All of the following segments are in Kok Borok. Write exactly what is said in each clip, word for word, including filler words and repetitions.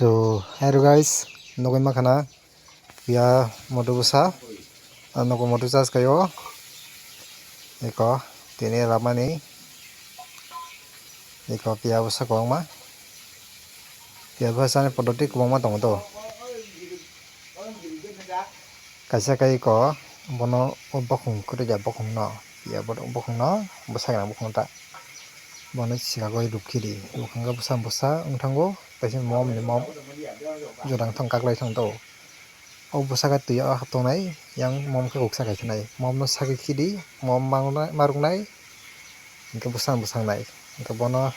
So, hello guys, nugwi mankha na, piya moto bwsa, ah, nogo moto charge khaio, eko, tini labmani, eko, piya bwsa kwbangma, piya bwsa chani podoti kwbangma tongo to, kaisa khe eko, bono o bokhong kwrwi ya, bokhong no, piya bokhong no, bwsa gwnang bokhong ta, bono sika goi rukhi di, rukha khe bwsa, bwsa wng thango. Kaisa mom ni mom jora wng thang kaklai thang to. O bwsa khe twi o hap tongnai, yang mom khe kuksa khai khe nai. Mom no sagwi khidi, mom ma ruknai, hwnkhe bwsa bwsa wngnai. Hwnkhe bono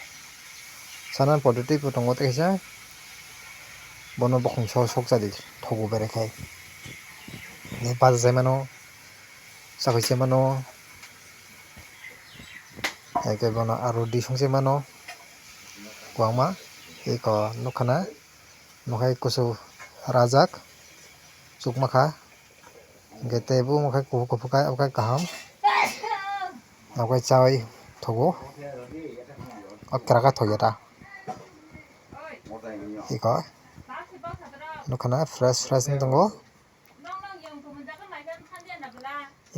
sana podoti bo tongo tei kaisa. Bono bokhong so sok chadi thogo bere khai. Ni baja jai mano, chakhui se mano. Hwnkhe bono aro disong se mano. Kwbangma eko nukha na. Mokhai kusu rajak chukma kha, hwnkhe teibo mokhai kuphur kuphur kha, okhai kaham, okhai chaui thogo, o kwrak khe thokya ta, eko nukha na fresh fresh wng tongo,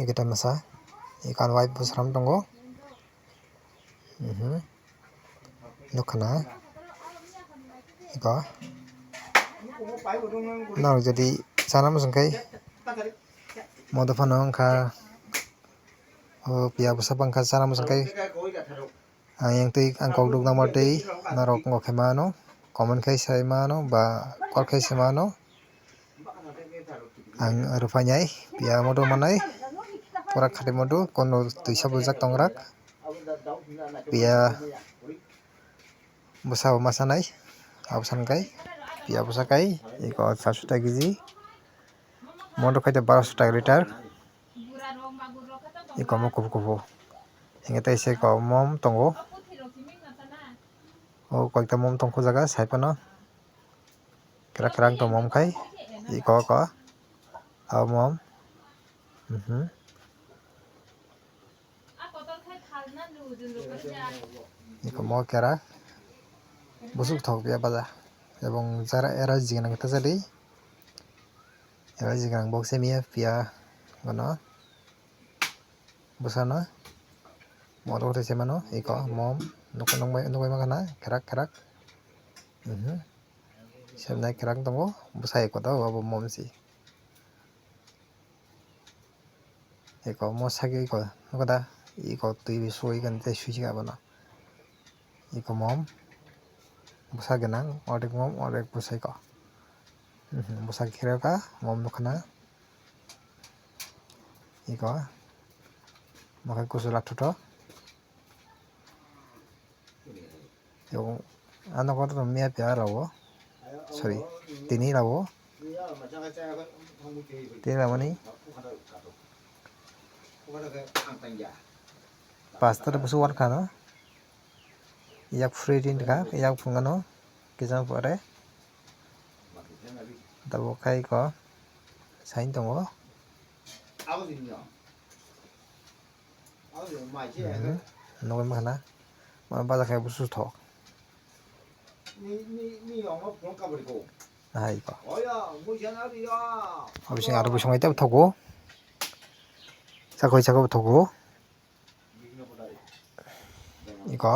eko ta masa, eko ani wife bo sram tongo. Mhm. Nukha na. Eko. Norok jodi chana muchung khai. Modo phano wngkha. O piya bwsa bangkha chana muchung khai. Ang yang twi ang kok duk nangma twi norok wngkha mano. Comment khai sai mano ba call khai sai mano. Ang rwphainai piya modo manai pura khati modo kono twisa bujak tongrak piya bwsa bo masanai abo sankai piya bwsa kai eko satsho taka keji modo khai de barosho taka litre eko mo kubu kubu hingke tei se eko mom tongo o koita mom tongkho jaga sai phano. Kwrak kwrak tongmom khai eko eko abo mom. Mhm. Eko mo kwrak busuk thok ya baja ebong jara era jigna kita jadi era jigna bok semiya piya gono. Bwsano moto tei se mano eko mom nukui nukui mankha na kwrak kwrak. Mhm. Sebnai kwrak tongo bwsa eko da obo mom si. Eko mo sagi eko nukha da eko twi bi sui kani tei sui sika bono. Eko mom bwsa gwnang ordek mom ordek bwsa eko. Mhm, bwsa khe rwkha mom nukha na. Eko mokhai kusu lakthoto. Eko ano kotor miya piya rao sorry tini rao tini rao mani pastor busu wankha no. Yak free rin kha yak phungano kisa pore tabuk khai ko sain tongo. Mhm. Nugui mankha na ma baja khai busu thok. Hai ko. Abising aro bising bai tebo thogo. Sakoi sakoi thogo. Iko.